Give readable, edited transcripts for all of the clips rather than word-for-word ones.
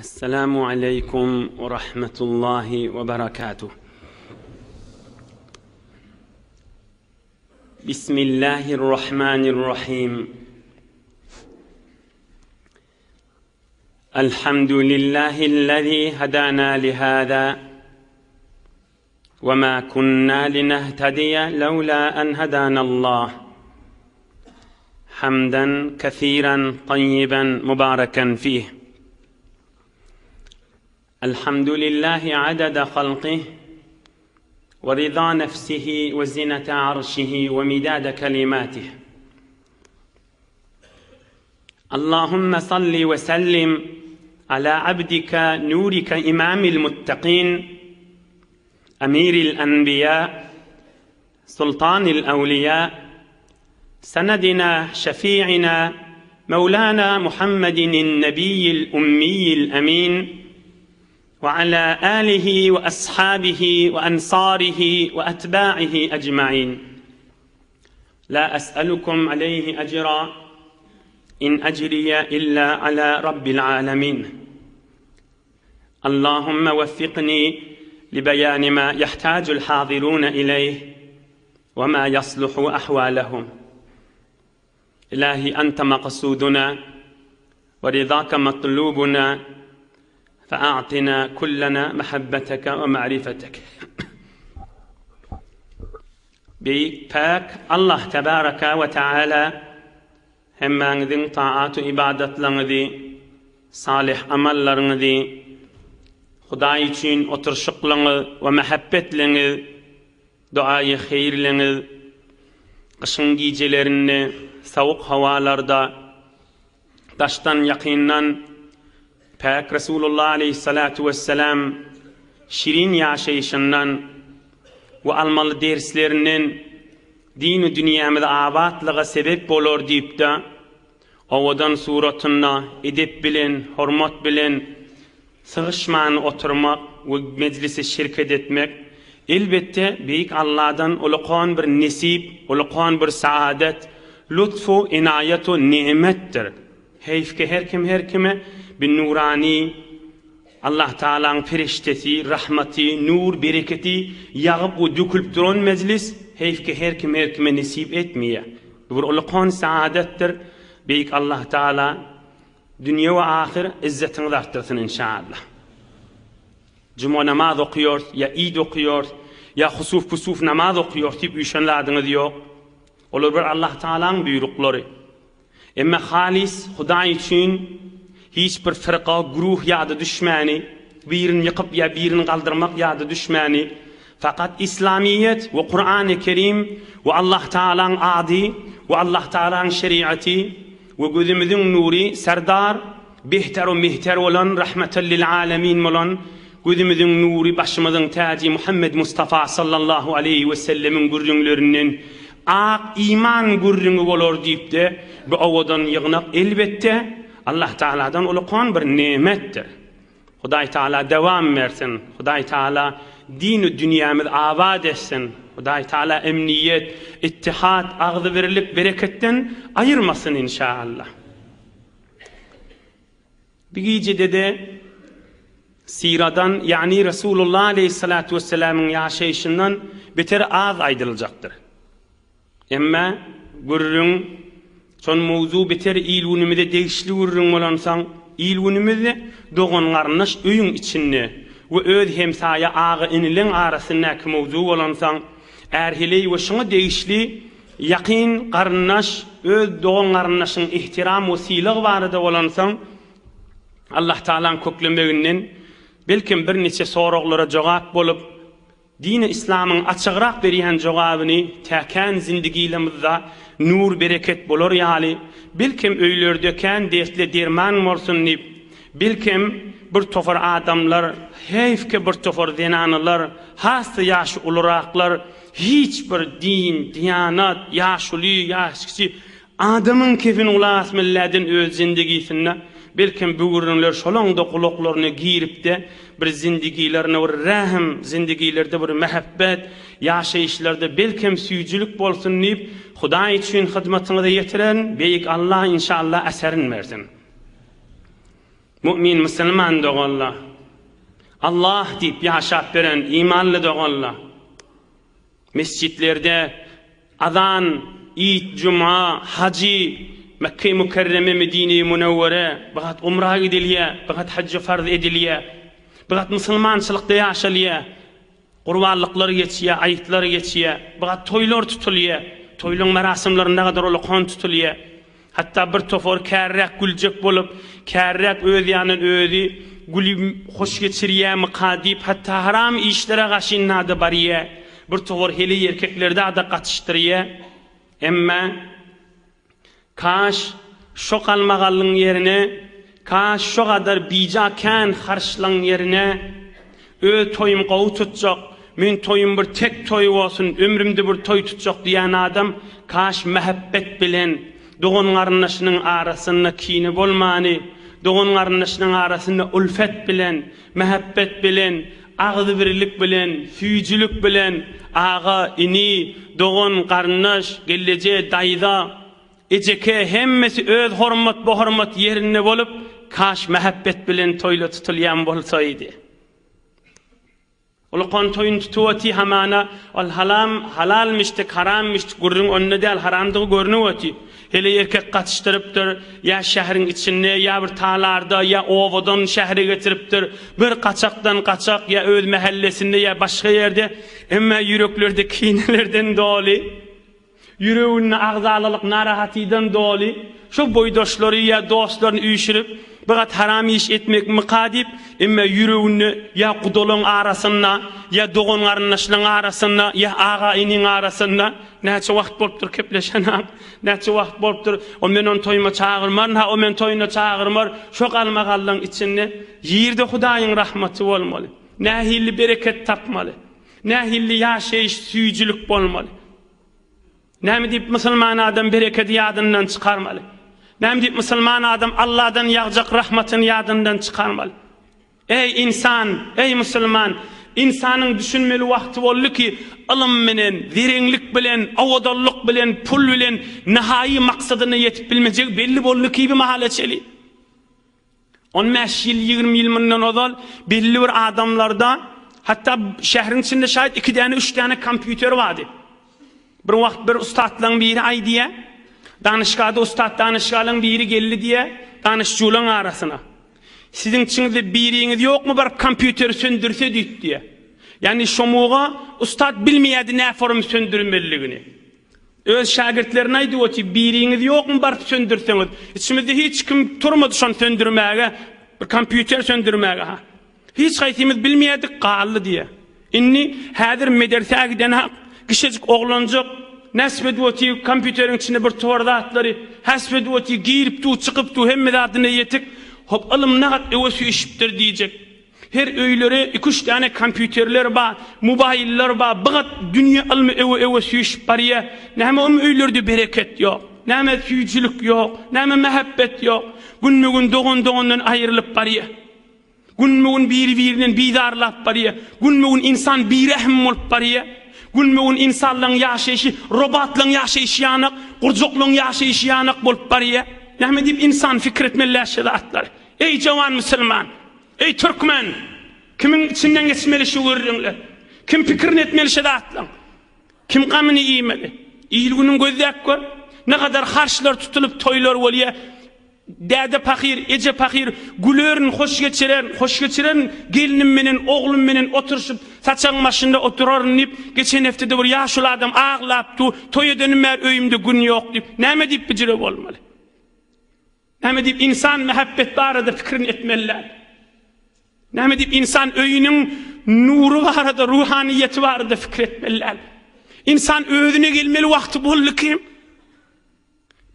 السلام عليكم ورحمة الله وبركاته بسم الله الرحمن الرحيم الحمد لله الذي هدانا لهذا وما كنا لنهتدي لولا أن هدانا الله حمدا كثيرا طيبا مباركا فيه الحمد لله عدد خلقه ورضا نفسه وزنة عرشه ومداد كلماته اللهم صل وسلم على عبدك نورك إمام المتقين أمير الأنبياء سلطان الأولياء سندنا شفيعنا مولانا محمد النبي الأمي الأمين وعلى آله وأصحابه وأنصاره وأتباعه أجمعين لا أسألكم عليه أجرا إن أجري إلا على رب العالمين اللهم وفقني لبيان ما يحتاج الحاضرون إليه وما يصلح أحوالهم إلهي أنت مقصودنا ورضاك مطلوبنا فأعطنا كلنا محبتك ومعرفتك Beýik Päk Allah Tebaraka we Teala hemmäňiziň taat-u ybadatlaryňyzy, salyh amallaryňyzy, Hudaý üçin oturyşyklaryňyz we mähebbetleňiz, duaýy heýrleňiz, gyşyň gijelerinde, sowuk howalarda, daşdan ýakyndan Päk Resulullah aleýhissalatu wessalam şirin ýaşaýşyndan we almaly derslerinden dini dünýämiz abatlyga sebep bolar diýip-de, owadan suratynda edep bilen, hormat bilen sygyşman oturmak we mejlise şirket etmek, elbetde, Beýik Alladan ulakan bir nesip, ulakan bir saadet, lutfu, enaýatu nimetdir. Heýf ki her kim her kime bir nurany Allah Tagalaň perişdesi, rahmaty, nur, bereketi ýagyp we dökülip duran mejlis, heýf ki her kim her kime nesip etmeýär. Bu bir ulakan saadatdyr. Beýik Allah Tagala dünýe we ahyr yzzetiňizi artdyrsyn inşallah. Juma namaz okaýarys, ýa iýd okaýarys, ýa husuf-pusuf namaz okaýarys diýip üýşen zadyňyz ýok. Olar bir Allah Tagalaň buýruklary. Emma halys Hudaý üçin hiç bir fyrka, güruh ýada düşmäni, birini ýykyp ýa birini galdyrmak ýada düşmäni, fakat Islamyýet we Kurany Kerim we Allah Tagalaň ady we Allah Tagalaň şeriaty we gözümiziň nury Serdar Behter-u Mehter bolan Rahmetel lil Alemin bolan gözümiziň nury başymyzyň täji Muhammed Mustafa sallallahu aleýhi we sellemiň gürrüňlerinden ak iman gürrüňi bolar diýipde bu owadan ýygnak elbetde Allah Tagaladan ulakan bir nemetdir. Hudaý Tagala dewam bersin. Hudaý Tagala dini dünýämiz abat etsin. Hudaý Tagala emniýet, ittihat, agzybirlik, bereketden aýyrmasyn inşaallah. Bir gijede-de Siradan, ýagny Resulullah aleýhissalatu wessalamyň ýaşaýşyndan beter az aýdyljakdyr. Emma gürrüň şol mowzu beter il-günümize degişli gürrüň bolansoň, il-günümizde dogan-garyndaş öýüň içinde we öz hemsaýa aga-inileň arasyndaky mowzu bolansoň, är-heleý we şuňa degişli Ýakyn garyndaş öz dogan-garyndaşyň ihtiram we sylag barada bolansoň, Allah Tagalaň köklemeginden belkem birniçe soraglara jogap bolup, dini yslamyň açygrak berýän jogabyny tä kän zindigilamyzda nur bereket bolar ýaly, belkem öýlerde kän dertle derman bolsun diýip, belkem bir topar adamlar, heýfke bir topar zenanalar, has-da ýaşy uluraklar, Hiç bir din, diýanat, ýaşuly, ýaşkiçi adamyň kefini gulak asmalyläden öz zindigisinde, belkem bu gürrüňler şolaňda gulaklaryna giripde bir zindigilerine bir rähm, zindigilerde bir mähebbet, ýaşaýyşlarda belkem süýjülik bolsun diýip Hudaý üçin hyzmatyňyza ýetirerin, Beýik Allah inşallah äserin bersin. Mu'min musulman doganlar! Allah diýip ýaşap beren imanly doganlar! Mesjitlerde azan, it, juma, hajy, Mekge-i Mükerreme, Medine-i Münewwere, bir gat umra gidilýär, bir gat hajy farz edilýär, bir gat musulmançylykda ýaşalýar. Gurbanlyklar geçýär, aýytlar geçýär, bir gat toýlar tutulýar. Toýlaryň merasymlary nagadar ullakan tutulýar. Hatda bir topar kärräk güljek bolup, kärräk öz ýanyndan özi gülüp hoş geçirýärmika diýip, hatda haram işlere gaşynda-da barýar. Bir topar heleý erkekleri-de gatyşdyrýar. Emma. Kaş, şo galmagalyň ýerine, kaş, şo gadar bija kän harçlaň ýerine, öz toýum gowy tutjak, men toýum bir tek toý bolsun, ömrümde bir toý tutjak diýýän adam, kaş, mähebbet bilen dogan-garyndaşynyň arasynda kine bolmany, dogan-garyndaşynyň arasynda ulfet bilen, mähebbet bilen, agzybirlik bilen, süýjülik bilen, aga, ini, dogan, garyndaş, gelleje, daýza, ejeke hemmesi öz hormat bohormat ýerinde bolup, kaş mähebbet bilen toýla tutulýan bolsaýdy. Ulukan toýuny tutup oty hamana ol halam halalmyşdyk harammyşdyk gürrüň onda däl haramdygy görnüp oty. Heleý erkek gatyşdyrypdyr, ýa şäheriň içinde, ýa bir talarda, ýa obadan şähere getiripdir. Bir gaçakdan gaçak, ýa öz mähellesinde, ýa başga ýerde. Emma ýüreklerde kinelerden doly. Ýüreginde agzalalyk narahatydan doly, şo boýdaşlary ýa dostlaryny üýşürip, bir gat haram iş etmekmika diýip, emma ýüreginde ýa gudalaň arasynda, ýa dogan-garyndaşlaň arasynda, ýa aga-iniň arasynda, näçe wagt bolupdyr kepleşenak, näçe wagt bolupdyr, o men ony toýuma çagyrmaryn-ha, o meni toýuna çagyrmar, şo galmagallaň içinde ýerde Hudaýyň rahmaty bolmaly, nähili bereket tapmaly. Nähilli ýaşaýyş süýjülik bolmaly? Näme diýip musulman adam berekedi ýadyndan çykarmaly? Näme diýip musulman adam Allahdan ýagjak rahmatyny ýadyndan çykarmaly? Eý insan, eý musulman, insanyň düşünmeli wagty boldy ki, ylym bilen, zereňlik bilen, owadanlyk bilen, pul bilen nihaýy maksadyna ýetip bilmejegi belli boldy ki bir mahala çeli. On bäş ýyl, 20 ýyl mundan ozal belli bir adamlarda, hatda şäheriň içinde şaýat iki däne, üç däne kompýuter bardy. Bir wagt bir ussatlaryň biri aýdýar, danyşgada ussat danyşgalaryň biri geldi diýýär, danyşjularyň arasyna. Siziň içiňizde biriňiz ýokmy baryp kompýuteri söndürse diýip diýýär. Ýagny şomuga ussat bilmeýärdi näform söndürmeliligini. Öz şägirtlerine aýdyp otyr, Biriňiz ýokmy baryp söndürseňiz? Içimizde hiç kim turmady şony söndürmäge, bir kompýuter söndürmäge-ha. Hiç haýsymyz bilmeýärdik, galdy diýýär. Indi häzir medersä giden hak, kişejik oglanjyk näsip edip otyr, kompýuteriň içinde bir tor zatlary häsip edip otyr, girip dur, çykyp dur, hemme zadyna ýetik. Hop, ylym nagat öwe süýşüpdir diýjek. Her öýlere iki-üç däne kompýuterler bar, mobaýllar bar, bigat dünýe ylmy öwe-öwe süýşüp barýar. Näme oň öýlerde bereket ýok? Näme süýjülik ýok? Näme mähebbet ýok? Günbe-gün dogan-dogandan aýrylyp barýar. Günbe-gün biri-birinden bizarlap barýar. Günbe-gün ynsan birähim bolup barýar. Günbe-gün ynsanlaryň ýaşaýşy robatlaryň ýaşaýşy ýanak, gurjaklaryň ýaşaýşy ýanak bolup barýar. Näme diýip ynsan pikir etmeli däl şu zatlary? Eý jowan musulman! Eý türkmen! Kimiň içinden geçmeli şu gürrüňler? Kim pikirini etmeli şu zatlaň? Kim gamyny iýmeli? Il-günüň gözläp gör. Ne gadar harçlar tutulyp toýlar bolýar. Däde pahyr, eje pahyr gülerin, hoş geçirerin, hoş geçirerin, gelnim menen, oglum menen oturyşyp, saçagyň başynda oturaryn diýip, geçen heftede bir ýaşuly adam aglap dur, toý edenim bäri öýümde gün ýok diýip, näme diýip bijire bolmaly? Näme diýip ynsan mähebbet barada pikirini etmeli däl? Näme diýip ynsan öýüniň nury barada, ruhanyýeti barada pikir etmeli däl? Ynsan özüne gelmeli wagty boldy kim?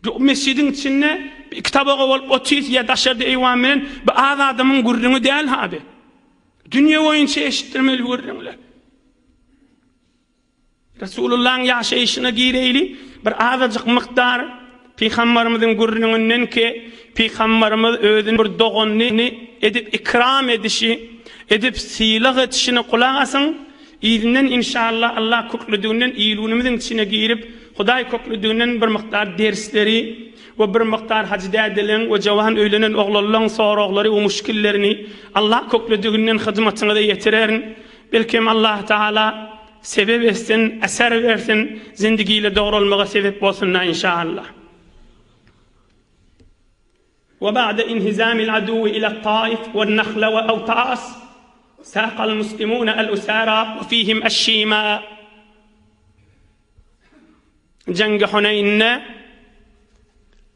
Bu mesjidiň içinde iki tabaga bolup otyrys ýa daşarda eýwan bilen bu az adamyň gürrüňi däl haby. Dünýe boýunça eşitdirmeli gürrüňler. Resulullahyň ýaşaýşyna gireýli, bir azajyk mukdar Pygambarymyzyň gürrüňinden ki, Pygambarymyz özüniň bir doganyny edip ikram edişi, edip sylag etişine gulak asyň, yzyndan inşallah Allah köklediginden il-günümiziň içine girip, Hudaý köklüdiginden bir mukdar dersleri we bir mukdar hajy dädeleň we jawan öýlenen oglanlaň soraglary we muşkillerini Allah köklüdiginden hyzmatyňyza ýetirerin. Belkem Allah Tagala sebep etsin, eser bersin, zindigiyle dogralmaga sebep bolsun-da inşaallah. Ve ba'de inhizamil aduwwi ila Taif we Nahla we Awtas saqal muslimuna al usara we fihim aş-şima. Jeňgi Huneýnde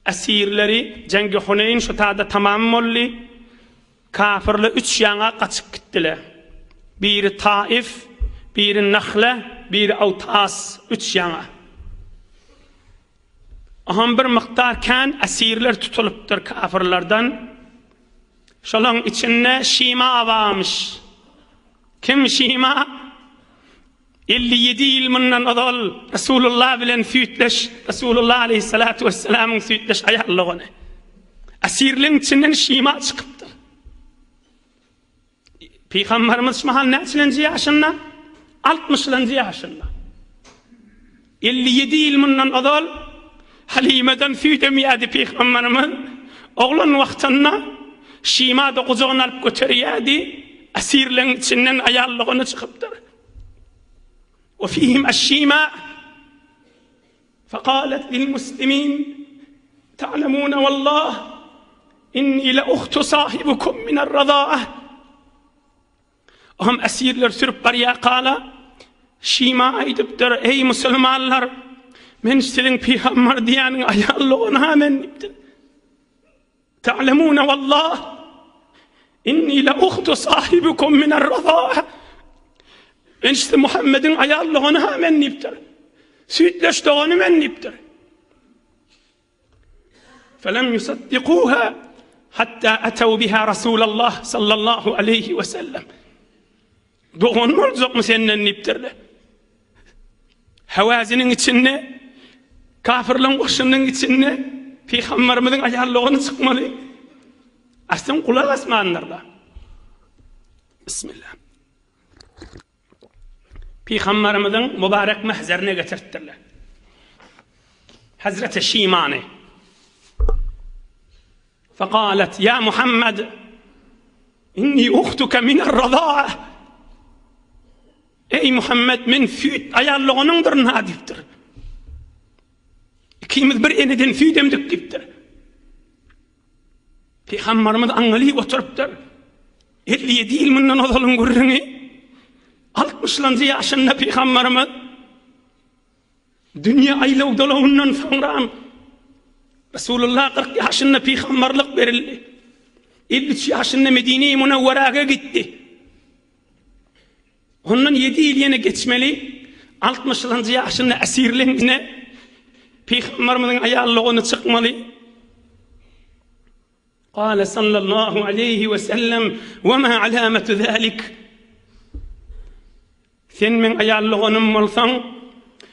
esirleri Jeňgi Huneýn şu tada tamam boldy. Kafirler üç ýaňa gaçyp gitdiler. Biri Taif, biri Nahla, biri Awtas, üç ýaňa. Oňam bir mukdar kän esirler tutulypdyr kafirlerden. Şolaň içinde Şima barmyş. Kim Şima? 57 ýyl mundan ozal Resulullah bilen süýtleş, Resulullah aleyhissalatu vesselamyň süýtleş aýal dogany. Esirligiň içinden Şima çykypdyr. Pygamberimiz şu mahal näçilenji ýaşynda? Altmyşlanjy ýaşynda. 57 ýyl mundan ozal Halimeden süýt emýärdi pygamberimiz. Oglan wagtynda Şima-da gujagyna alyp göterýärdi. Esirleň içinden aýal dogany çykypdyr. Wa fihim aş-şima Fekalet lil muslimin ta'lemune wallah inni le uhtu sahibukum mine'r razaah. Oňam esirler sürüp barýarkala Şima aýdypdyr, Eý musulmanlar, men siziň pygamber diýýäniň aýal dogany-ha men diýipdir. Ta'lemune wallah inni le uhtu sahibukum mine'r razaah. Men size Muhammediň aýal dogany-ha men diýipdir. Süýtleş dogany men diýipdir. Felem yusaddikuha hatta ataw biha Rasulallah sallallahu aleyhi we sellem. Dogan boljakmy senden diýipdirler. Hawaziniň içinde kafirleň goşunynyň içinde pygamberimiziň aýal dogany çykmaly. Aslyn gulak asmandyrlar. Bismillah. Pygamberimiziň mübarek mähzerine getirtdirler. Hazreti Şimany. Fekalet ya Muhammed inni uhtuke mine'r-raza'a. Eý Muhammed men süýt aýal doganyňdyryn ha diýipdir. Ikimiz bir eneden süýt emdik diýipdir. Pygamberimiz aňňalyp oturypdyr. 57 ýyl mundan ozalyň gürrüňi. 60-lanjy ýaşynda pygamberimiz dünýe aýlaw dolawyndan soňra Resulullah 40 ýaşynda pygamberlik berildi. 53 ýaşynda Medine-i Munawwaraga gitdi. Ondan ýedi ýyl ýene geçmeli, altmyşynjy ýaşynda esirligine Pygamberimiziň aýal dogany çykmaly. Kale sallallahu aleýhi we sellem, we ma alametu zalik? Sen meň aýal doganym bolsaň,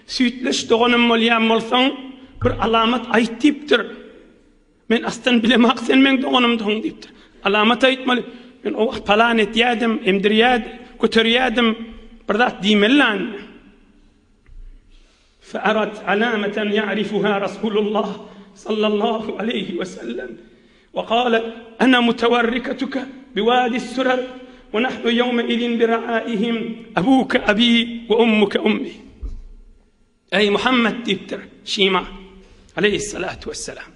süýtleş doganym bolýan bolsaň, bir alamat aýt diýipdir. Men aslan bilemok sen meň doganymdygyňy diýipdir. Alamat aýtmaly. Men o wagt palan etýädim, emdirýädim, göterýädim. Bir zat diýmeli lan. Fa'arat alamatan ya'rifuha Rasulullah sallallahu aleýhi we sellem. Wa qalat ana mutawarrikatuka biwadi surar we nahnu ýawma izin bi ra'aihim abuka abi we ummuka ummi. Eý Muhammet diýipdir Şima aleýhissalatu wessalam.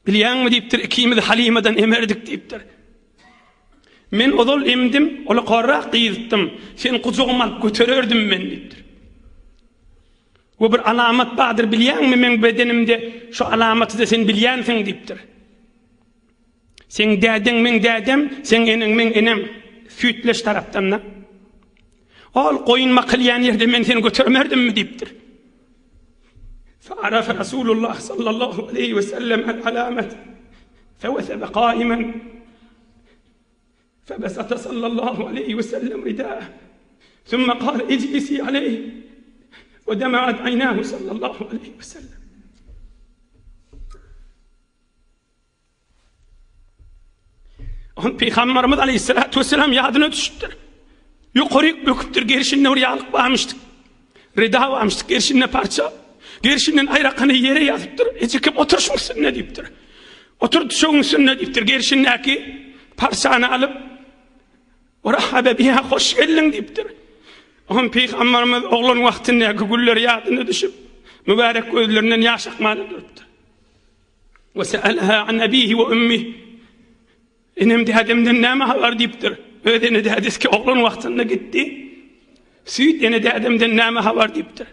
Bilýäňmi diýipdir, ikimiz Halymadan emerdik diýipdir. Men ozal emdim, ulakarrak gyztdym. Seni gujagyma alyp götererdim men diýipdir. We bir alamat bardyr bilýäňmi meň bedenimde şu alamaty-da sen bilýänsiň diýipdir. Seň dädeň meň dädem, seň eneň meň enem. Süýtleş tarapdan-da. Ol goýun bakylýan ýerde men seni götermerdimmi diýipdir. Fa'arafa Rasulullah sallallahu aleýhi we sellem el-alamet fewesebe kaimen febesata sallallahu aleýhi we sellem ridaeh thumma kale ijlisi aleýhi we dema'at aýnahu sallallahu aleýhi we sellem. Onuň Pygamberimiz aleyhissalatu vesselam ýadyna düşüpdir. Ýokaryk böküpdir, gerşinde bir ýaglyk barmyşdyk. Rida barmyşdyk, gerşinde parça. Gerşinden aýrakany ýere ýazypdyr. Ejekem otur şuň üstünde diýipdir. Otur düşegiň üstünde diýipdir. Gerşindäki parçany alyp, Rahabe biha hoş geldiň diýipdir. Oňam pygamberimiz oglan wagtyndaky günleri ýadyna düşüp, mübärek gözlerinden ýaş akmana durupdyr. We se'alha an abihi we ummihi. Enem dädemden näme habar diýipdir. Öz ene dädesi oglan wagtynda gitdi. Süýt ene dädemden näme habar diýipdir.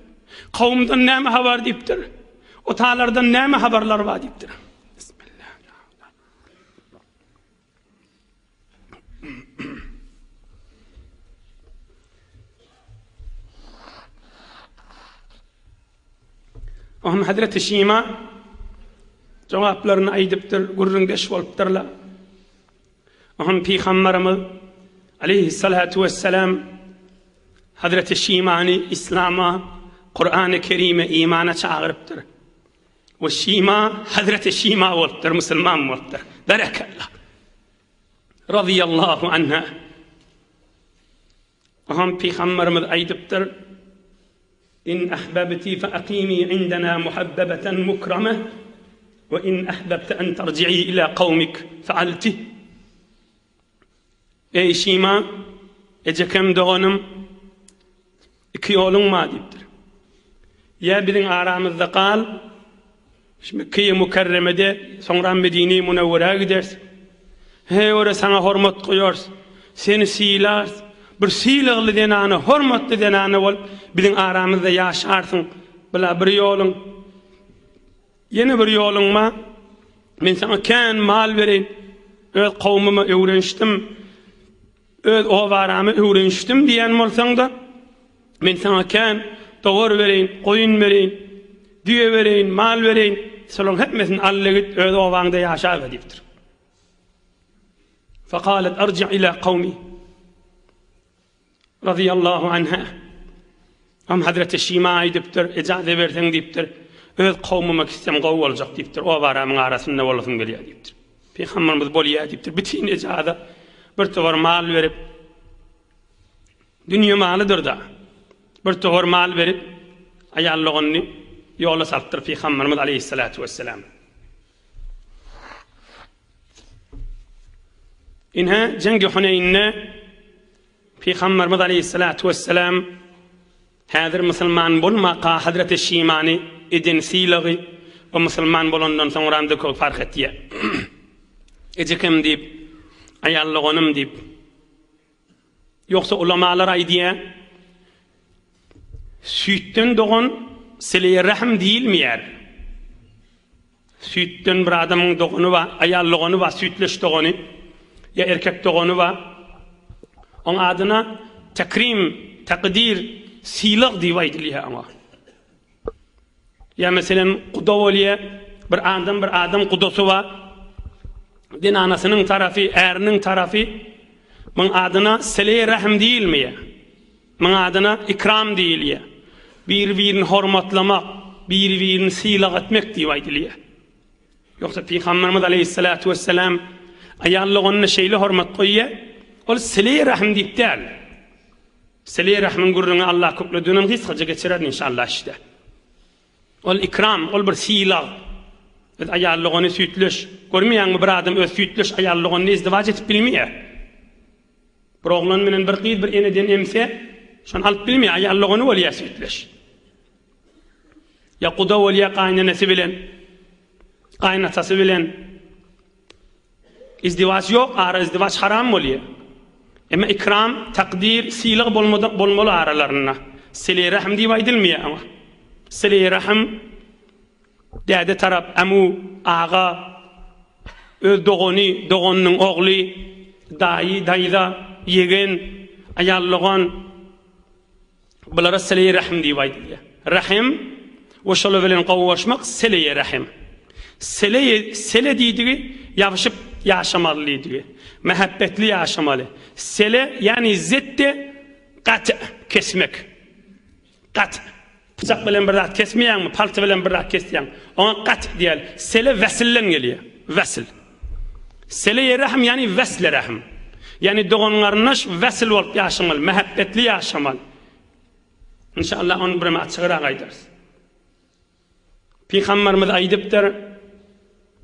Kowumdan näme habar diýipdir. Otalardan näme habarlar bar diýipdir. Bismillah. Oňa Hazreti Şima jogaplaryny aýdypdyr, gürrüňdeş bolupdyrlar. Oňa Pygamberimiz aleyhissalatu vesselam Hazreti Şimany İslama, Kur'an-ı Kerime imana çagyrypdyr. We Şima Hazreti Şima bolupdyr, musulman bolupdyr. Berekella. Radiyallahu anha. Oňa Pygamberimiz aýdypdyr. In ahbabti fa aqimi indana muhabbabatan mukrama we in ahbabti an tarji'i ila qawmik fa'alti. Eý Şima, ejekem doganym, iki ýoluň bar diýipdir. Ýa biziň aramyzda gal, Şu Mekgeýi Mükerremede, soňra Medine-i Münewwerä gideris. He, ora saňa hormat goýarys, seni sylarys. Bir sylagly zenana, hormatly zenana bolup, biziň aramyzda ýaşarsyň. Bula bir ýoluň. Ýene bir ýoluň bar. Men saňa kän mal bereýin. Öz kowumyma öwrenişdim. Öz obarama öwrenişdim diýen bolsaň-da, men saňa kän dowar bereýin, goýun bereýin, düýe bereýin, mal bereýin, şolaryň hemmesini al-da git, öz obaňda ýaşaber diýipdir. Fekalet arji ila kawmi. Razyýallahu anha. Am Hazreti Şima aýdypdyr, ejaze berseň diýipdir, öz kowmuma gitsem gowy boljak diýipdir, obaramyň arasynda bolasym gelýär diýipdir. Pygamberimiz bolýar diýipdir, bütin ejaza bir towar mal berip, dünýe malydyr-da, bir towar mal berip, aýal doganyny ýola salypdyr Pygamberimiz aleýhissalatu wessalam. Ine, Jeňgi Huneýnde Pygamberimiz aleýhissalatu wessalam häzir musulman bolmaka Hazreti Şimany eden sylagy we musulman bolandan soňram-da köp fark etýär. Ejekem diýip, aýal doganym diýip. Ýogsa ulamalar aýdýar, süýtden dogan sile-i rehm diýilmeýär. Süýtden bir adamyň dogany bar, aýal dogany bar, süýtleş dogany ýa erkek dogany bar. Oň adyna tekrim, takdir, sylag diýip aýdylýar oňa. Ýa meselem guda bolýar, bir adam bir adam gudasy bar. Zenanasynyň tarapy, äriniň tarapy muň adyna sile-i rehm diýilmeýär. Muň adyna ikram diýilýär. Biri-birini hormatlamak, biri-birini sylag etmek diýip aýdylýar. Ýogsa Pygamberimiz aleýhissalatu wessalam aýal doganyna şeýle hormat goýýar, ol sile-i rehm diýip däl. Sile-i rehmiň gürrüňi Allah kökledünem gysgaça geçirerin inşallah işde. Ol ikram, ol bir sylag. Öz aýal dogany süýtleş. Görmeýäňmi bir adam öz süýtleş aýal doganyny izdiwaç edip bilmeýär. Bir oglan bilen bir gyz bir eneden emse, şony alyp bilmeýär, aýal dogany bolýar süýtleş. Ýa guda bolýar gaýynenesi bilen, gaýynatasy bilen. Izdiwaç ýok, ara izdiwaç haram bolýar. Emma ikram, takdyr, sylag bolmadyk bolmaly aralarynda. Sile-i rehm diýip aýdylmaýar oňa. Sile-i rehm däde tarap amu, aga, öz dogany, doganynyň ogly, daýy, daýza, ýegen, aýal dogan, Bulara sile-i rehm diýip aýdylýar. Rehm we şolar bilen gowuşmak sile-i rehm. Sile, sile diýdigi ýapyşyp ýaşamaly diýdigi. Mähebbetli ýaşamaly. Sile, ýagny zitdi gat kesmek. Gat. Pyçak bilen bir zat kesmeýäňmi, palta bilen bir zat kesýäň. Oňa gat diýýär. Sile wesilden gelýär. Wesil. Sile-i rehm ýagny wesl-i rehm. Ýagny dogan-garyndaş wesl bolup ýaşamaly, mähebbetli ýaşamaly. Inşallah ony bireme açygrak aýdarys. Pygamberimiz aýdypdyr,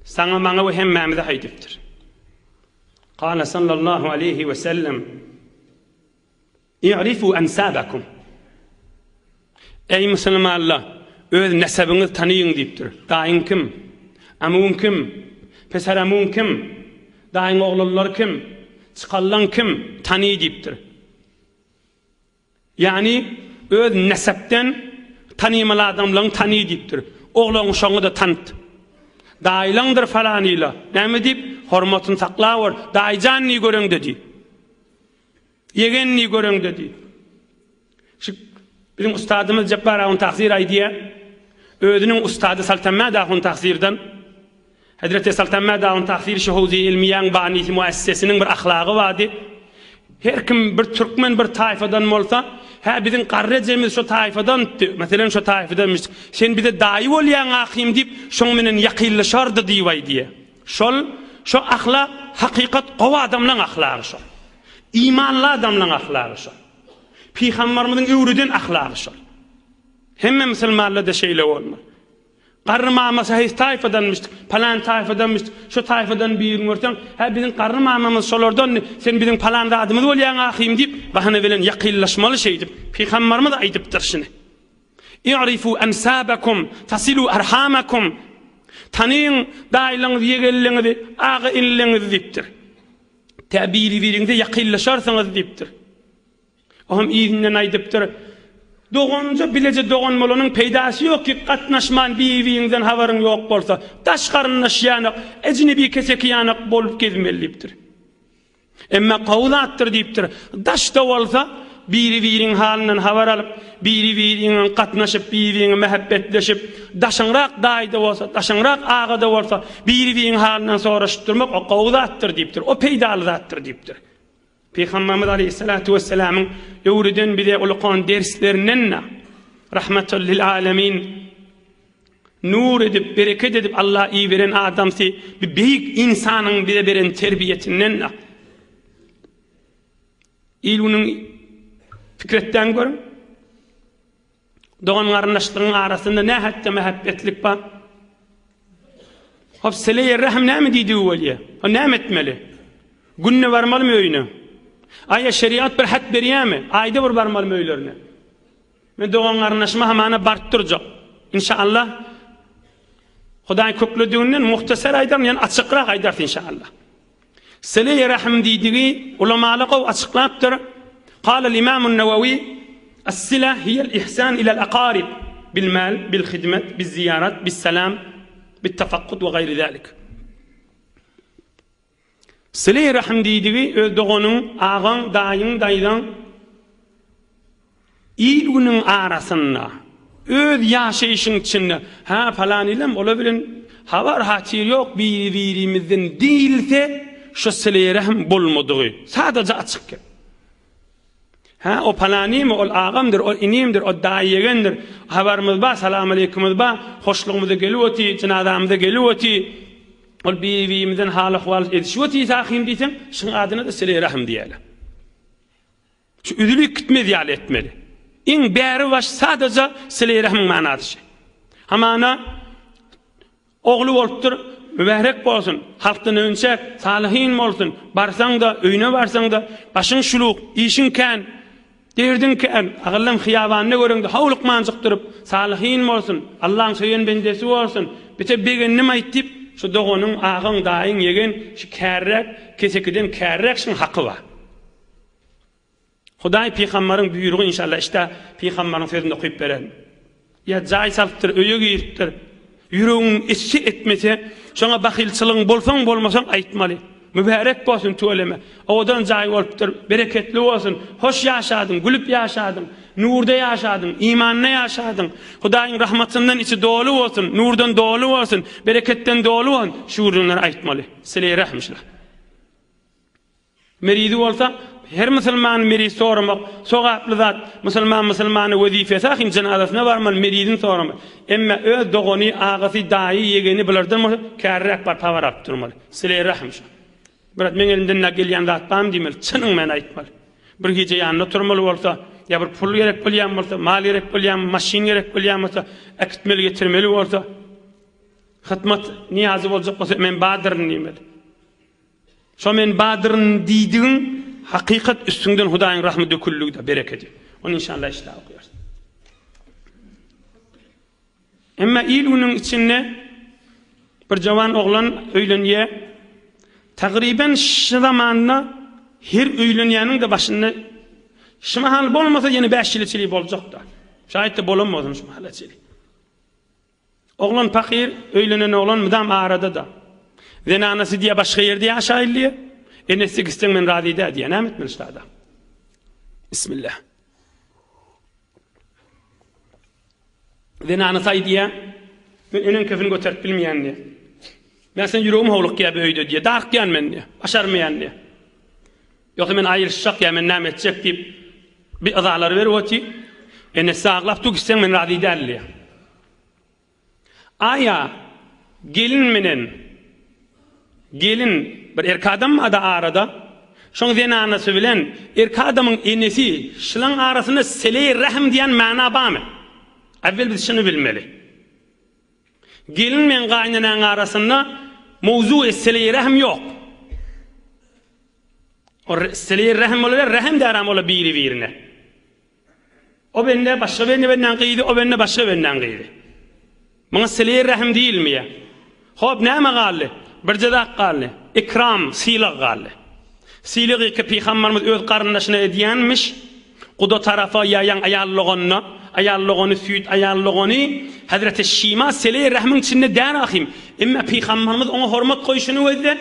saňa, maňa we hemmämize aýdypdyr. Kala sallallahu aleýhi we sellem, I'rifu ansabakum. Eý musulmanlar, öz nesebiňizi tanyň diýipdir. Daýyň kim? Amuň kim? Peseramuň kim? Daýyň oglanlary kim? Çykallaň kim? Tany diýipdir. Ýagny öz nesepden tanymal adamlaryňy tany diýipdir. Oglan uşagyňy-da tanyt. Daýylaňdyr falanyla. Näme diýip, hormatyny saklawor. Daýyjan diý göreňde diý. Ýegen diý göreňde diý. Şu biziň ustadymyz Jepbar ahun Tahsyr aýdýar. Özüniň ustady Saltanmät ahun Tahsyrdan. Hezreti Saltanmät ahun Tahsyr şu Howzy Ilmiýäň banisi muessesiniň bir ahlagy bardy. Her kim bir türkmen bir taýfadan bolsa, hä biziň garry ejemiz şo taýfadandy, meselem şo taýfadanmyş, sen bize daýy bolýaň ahym diýip, şoň menen ýakynlaşardy diýip aýdýar. Şol, şo ahlak hakykat gowy adamlaň ahlagy şol. Imanly adamlaň ahlagy şol. Pygambarymyzyň öwreden ahlagy şol. Hemme musulmanlarda şeýle bolmaly. Garry mamasy haýsy taýfadanmyş, palan taýfadanmyş, şo taýfadan birini görseň, hä biziň garry mamamyz şolardandy, sen biziň palan zadymyz bolýaň ahym diýip, bahana bilen ýakynlaşmaly şeýdip. Pygambarymyz aýdypdyr şuny. I'rifu ansabakum tasilu arhamakum. Tanyň daýylaňyzy, ýegenleňizi, aga-inileňizi diýipdir. Tä biri-biriňize ýakynlaşarsyňyz diýipdir. O hem yzyndan aýdypdyr, Doganja bileje dogan bolanyň peýdasy ýok ki, gatnaşman bir-biriňden habaryň ýok bolsa, daş garyndaş ýanak, ejnebi keseki ýanak bolup gezmeli diýipdir. Emma gowy zatdyr diýipdir, daş-da bolsa, biri-biriň halyndan habar alyp, biri-biriňe gatnaşyp, biri-biriňe mähebbetleşip, daşyňrak daýy-da bolsa, daşyňrak aga-da bolsa, biri-biriň halyndan soraşyp durmak o gowy zatdyr diýipdir, o peýdaly zatdyr diýipdir. Pygamberimiz aleýhissalatu wessalamyň öwreden bize ulukan derslerinden-de Rahmatul lil alemin nur edip, bereket edip Allah iberen adamsy bir beýik ynsanyň bize beren terbiýesinden-de il-günüň pikir etdäň görüň. Dogan-garyndaşlygyň arasynda nähätde mähebbetlik bar? Hop, sile-i rehm näme diýdigi bolýar? O näme etmeli? Günde barmalymy öýüne? Aýa şeriat bir hat berýärmi? Aýda bir barmalymy öýlerine? Men dogan-garyndaşyma hamana baryp durjak. Inşallah Hudaý köklediginden muhtasar aýdaryn, ýöne açykrak aýdarys inşallah. Sile-i rehm diýdigi ulamalar gowy açyklapdyr. Kalel Imamun Newewi, As-sile hiýel ihsan ilel akarib bil mal, bil hidmet, biz ziýarat, bis salam, bit tafakkut we gaýri zalik. Sile-i rehm diýdigi öz doganyň, agaň, daýyň, daýzaň, Il-günüň arasynda, öz ýaşaýşyň içinde, Hä, palan ilem olar bilen habar-hatyr ýok biri-birimizden diýilse, şo sileýrehm bolmadygy, sadaja açyk gep. Hä, o palanymy, ol agamdyr, ol inimdir, o daýy-ýegendir, habarymyz bar, salamaleýkimiz bar, hoşlugymyza gelip otyr, jynazamyza gelip otyr, ol biri-birimizden hal-ahwal edişip otyrys ahym diýseň, şuň adyna-da sileýrehm diýerler. Şu üzülip gitmez ýaly etmeli. Iň bäri baş sadaja sileýi-rehmiň manasy şi. Hamana ogly bolupdyr, mübärek bolsun, halkdan önçäk, salyhyn bolsun, barsaň-da, öýüne barsaň-da, başyň şuluk, işiň kän, derdiň kän, agyllym hyýabanda göreňde howlukmanjyk durup, salyhyn bolsun, Allaň söýen bendesi bolsun, bite begendim aýt diýip, şu doganyň, agaň, daýyň, ýegen, şu kärräk, kesekiden kärräk şuň haky bar. Hudaý pygambaryň buýrugy inşallah işdä pygambaryň sözüni okyp bererin. Ýa jaý salypdyr, öýe giripdir. Ýüregiň etse etmese, şoňa bahylçylygyň bolsaň bolmasaň aýtmaly. Mübärek bolsun tüweleme. Owadan jaý bolupdyr, bereketli bolsun. Hoş ýaşadyň, gülüp ýaşadyň, nurda ýaşadyň, imanda ýaşadyň. Hudaýyň rahmatyndan içi doly bolsun, nurdan doly bolsun, bereketden doly bolsun. Şu gürrüňleri aýtmaly. Sileý rähm şular. Merizi bolsa, her musulman meriz soramak sogaply zat. Musulman musulmana wezipesi ahim jynazasyna barmaly, merizini soramaly. Emme öz dogany, agasy, daýy, ýegeni bulardan bolsa kärräk baryp habar alyp durmaly. Sileý rahm şo. Brat meň elimden nä gelýän zat barmy diýmeli, çynyň men aýtmaly. Bir gije ýanynda oturmaly bolsa, ýa bir pul gerek bolýan bolsa, mal gerek bolýan, maşyn gerek bolýan bolsa, äkitmeli getirmeli bolsa. Hytmat nyýazy boljak bolsa men badyryn diýmeli. Şo men badyryn diýdigiň hakykat üstüňden Hudaýyň rahmy döküldigi-de berekedi. Ony inşallah işläp okyarys. Emma il-günüň içinde bir jawan oglan öýlenýär. Tagryban şu zamanda her öýlenýäniň-de başynda şu mahal bolmasa ýene bäş ýyla çenli boljak-da. Şaýat-da bolan bolsun şu mahala çenli. Oglan pahyr, öýlenen oglan mydam arada-da. Zenanasy diýýär başga ýerde ýaşaýyl diýýär. Enesi gitseň men razy däl diýýär. Näme etmeli şada? Bismillah. Zenanasy aýdýar, Men eneň kefini göterip bilmeýän diýýär. Men sen ýüregim howlukýar bu öýde diýýär. Darykýan men diýýär. Başarmaýan diýýär. Ýogsa men aýrylyşjak ýa men näme etjek diýip bir yzalary berip otyr. Enesi aglap dur gitseň men razy däl diýýär. Aýa gelin menen gelin bir erkek adam barda arada şoň zenanasy bilen erkek adamyň enesi şulaň arasynda seleý rähm diýen mana barmy? Äwwel biz şuny bilmeli. Gelin men gaýynenäň arasynda mowzu seleý rähm ýok. O seleý rähm bolar, rähm däram ola biri birine. O bende başga bende bendäň gyzy, o bende başga bendäň gyzy. Muňa sileýi rähm diýilmeýär. Hop, näme galdy? Birje zat galdy. Ikram, sylag galdy. Sylagy ki pygambarymyz öz garyndaşyna edýänmiş, guda tarapa ýa ýaň aýal doganyna, aýal dogany süýt aýal dogany, Hezreti Şima sileýi rähmiň içinde däl ahym. Emma pygambarymyz oňa hormat goýşuny gözle.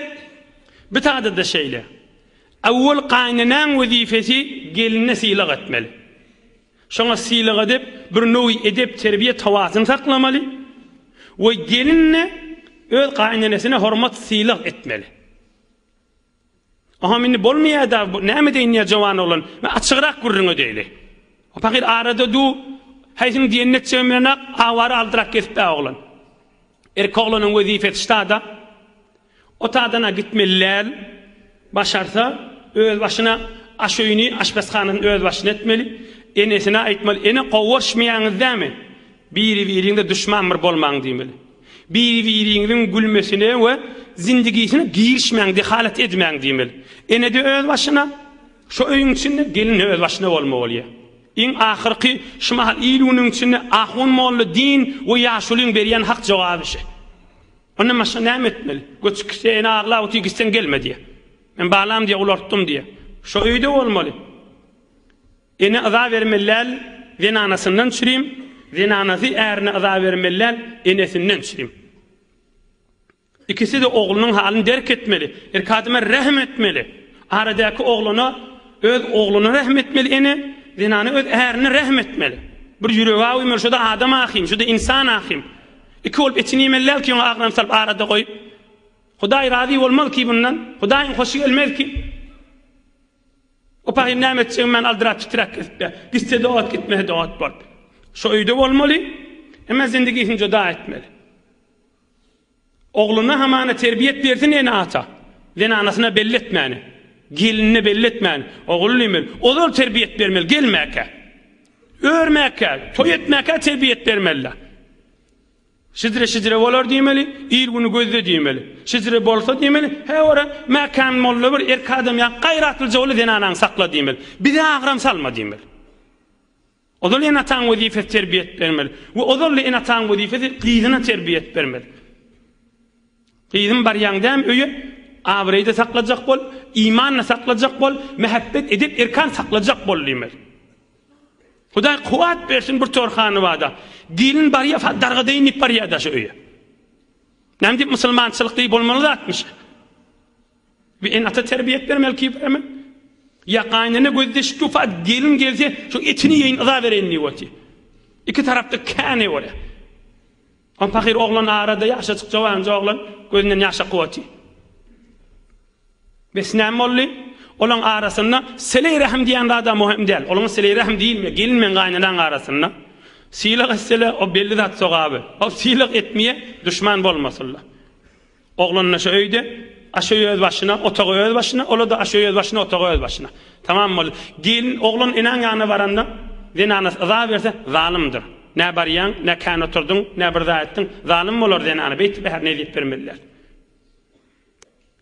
Bu tada-da şeýle. Öwwel gaýynenäň wezipesi geline sylag etmeli. Şoňa sylag edip, bir nöwi edep-terbiýe tawasyny saklamaly we gelin-de öz gaýynenesine hormat-sylag etmeli. Oňam indi bolmaýar-da, näme edeýin diýýär jowan oglan. Men açygrak gürrüň edeýli. O pahyr arada du, haýsyň diýenini etjegem bilenok, awara aldyrak gezip-ä oglan. Erkek oglanyň wezipesi ştada. O tadana gitmeli däl. Başarsa, öz başyna aş öýüni, aşpezhanasyny öz başyna etmeli. Enesine aýtmaly, Ene, gowuşmaýaňyz dämi? Biri-biriňize duşman bir bolmaň diýmeli. Biri-biriňiziň gülmesine we zindigisine girişmäň, dehalat edmäň diýmeli. Ene-de öz başyna, şo öýüň içinde, gelin-de öz başyna bolmaly bolýar. Iň ahyrky şu mahal il-günüň içinde ahun molla din we ýaşulyň berýän hak jogaby şi. Ondan başga näme etmeli? Göçüp gitse ene aglap otyr gitseň gelme diýýär. Men balam diýýär ulaltdym diýýär. Şo öýde bolmaly. Ene yza bermeli däl zenanasyndan çürim, zenanasy ärine yza bermeli däl enesinden çürim. Ikisi-de oglunyň halyny derk etmeli. Erkek adama rähm etmeli. Aradaky oglana öz ogluna rähm etmeli ene, zenana öz ärine rähm etmeli. Bir ýüregi awymeli, şo-da adam ahym, şo-da insan ahym. Iki bolup etini iýmeli däl ki, oňa agram salyp arada goýup. Hudaý razy bolmaz ki bundan. Hudaýyň hoşy gelmez ki. O pahyr näme etjegimi men aldyrap titräk kesip ýa. Gitse-de ot, gitmese-de ot bolup. Şo öýde bolmaly, emma zindigisini juda etmeli. Ogluna hamana terbiýet bersin ene-ata. Zenanasyna belli etmäni. Gelinine belli etmäni. Ogul diýmeli. Ozal terbiýet bermeli, gelmäkä. Örmäkä, toý etmäkä terbiýet bermeli. Şijre-şijre bolar diýmeli, il-güni gözle diýmeli. Şijre bolsa diýmeli, he ora Mäkäm molla bir erkek adam ýa gaýratlyja bol zenanaňy sakla diýmeli. Bize agram salma diýmeli. Ozal ene-ataň wezipesi terbiýet bermeli we ozal-da ene-ataň wezipesi gyzyna terbiýet bermeli. Gyzym barýaň dämi öýe, abraýda saklajak bol, iman-da saklajak bol, mähebbet, edep, erkan saklajak bol diýmeli. Hudaý kuwwat bersin bir torhany bada. Gelin barýa fa dargadaýyn diýip barýa da şu öýe. Näme diýip musulmançylyk diýip bolmaly zatmyş. Bir ene ata terbiýet bermeli ki berme. Ýa gaýynene gözdeşip dur fa gelin gelse şu etini ýeýin yza bereýin diýip otyr. Iki tarapda käne bolýar. On pahyr oglan arada ýaşajyk jowanja oglan gözünden ýaş akyp otyr. Bes näme boldy? Olaň arasynda seleý rähm diýen zada möhüm däl. Olaň seleý rähm diýilmeýär. Gelin bilen gaýynanaň arasynda sylag etsele o belli zat sogaby. O sylag etmeýe duşman bolmasynlar. Oglan-da şo öýde, aş öýi öz başyna, otagy öz başyna, ola-da aş öýi öz başyna, otagy öz başyna. Tamam boldy. Gelin oglan enäň ýanyna baranda zenanasy yza berse zalymdyr. Nä barýaň, nä kän oturdyň, nä bir zat etdiň. Zalym bolar zenana, beýtip ärine ezýet bermeli däl.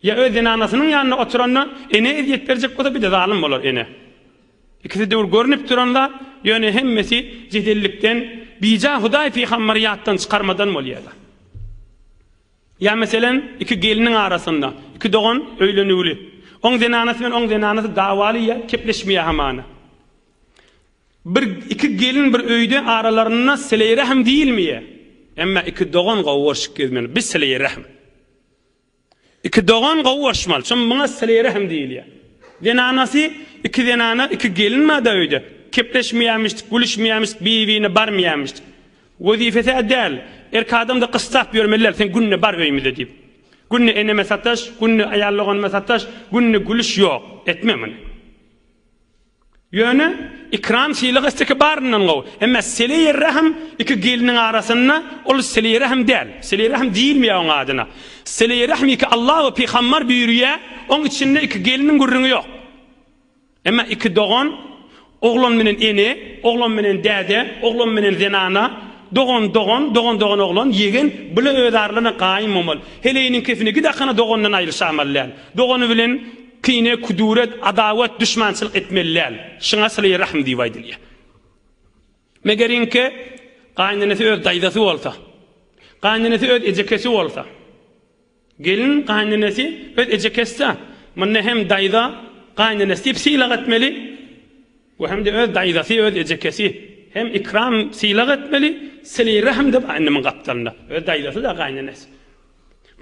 Ýa öz zenanasynyň ýanynda oturanda ene ezýet berjek bolsa bir-de zalym bolar ene. Ikisi döwür görnüp duran zat, ýöne hemmesi jedellikden, bija Hudaý pygambary ýatdan çykarmadan bolýar-da. Ýa meselem, iki gelniň arasynda, iki dogan öýlenüwli. Oň zenanasy bilen oň zenanasy dawaly ýa kepleşmeýär hamana. Bir iki gelin bir öýde aralarynda sileý-rähm diýilmeýär. Emma iki dogan gowy görşüp gezmeli. Biz sileý-rähm. Iki dogan gowy görüşmeli. Şo muňa sileý-rähm diýilýär. Zenanasy, iki zenana, iki gelin bar-da öýde. Kepleşmeýärmişdik, gülüşmeýärmişdik, bir-birine barmaýarmyşdyk. Wezipesi-ä däl. Erkek adam-da gyssap ýörmeli däl, sen günde bar öýümize diýip. Günde eneme sataş, günde aýal doganyma sataş, günde gülüş ýok. Etme muny. Ýöne ikram sylag etseki baryndan gowy. Emma seleýi rehm iki gelniň arasynda ol seleýi rehm däl. Seleýi rehm diýilmeýär oň adyna. Seleýi rehm iki Allah we pygambar buýurýar, oň içinde iki gelniň gürrüňi ýok. Emma iki dogan, oglan menen ene, oglan menen däde, oglan menen zenana, dogan dogan, dogan dogan oglan, ýegen bile öz aralarynda gaýym bolmaly. Heleýiniň kefine gidakana dogandan aýryşamaly däl. Dogany bilen Kine, küdüret, adawat, duşmançylyk etmeli däl. Şuňa sylaýy rahm diýip aýdylýar. Megeriňki gaýynenesi öz daýzasy bolsa, gaýynenesi öz ejekesi bolsa, gelin gaýynenesi öz ejekesi-dä, munda hem daýza gaýynenesi diýip sylag etmeli we hem-de öz daýzasy, öz ejekesi hem ikram sylag etmeli, sylaýy rahm-da bar indi muň gapdalynda, öz daýzasy-da gaýynenesi.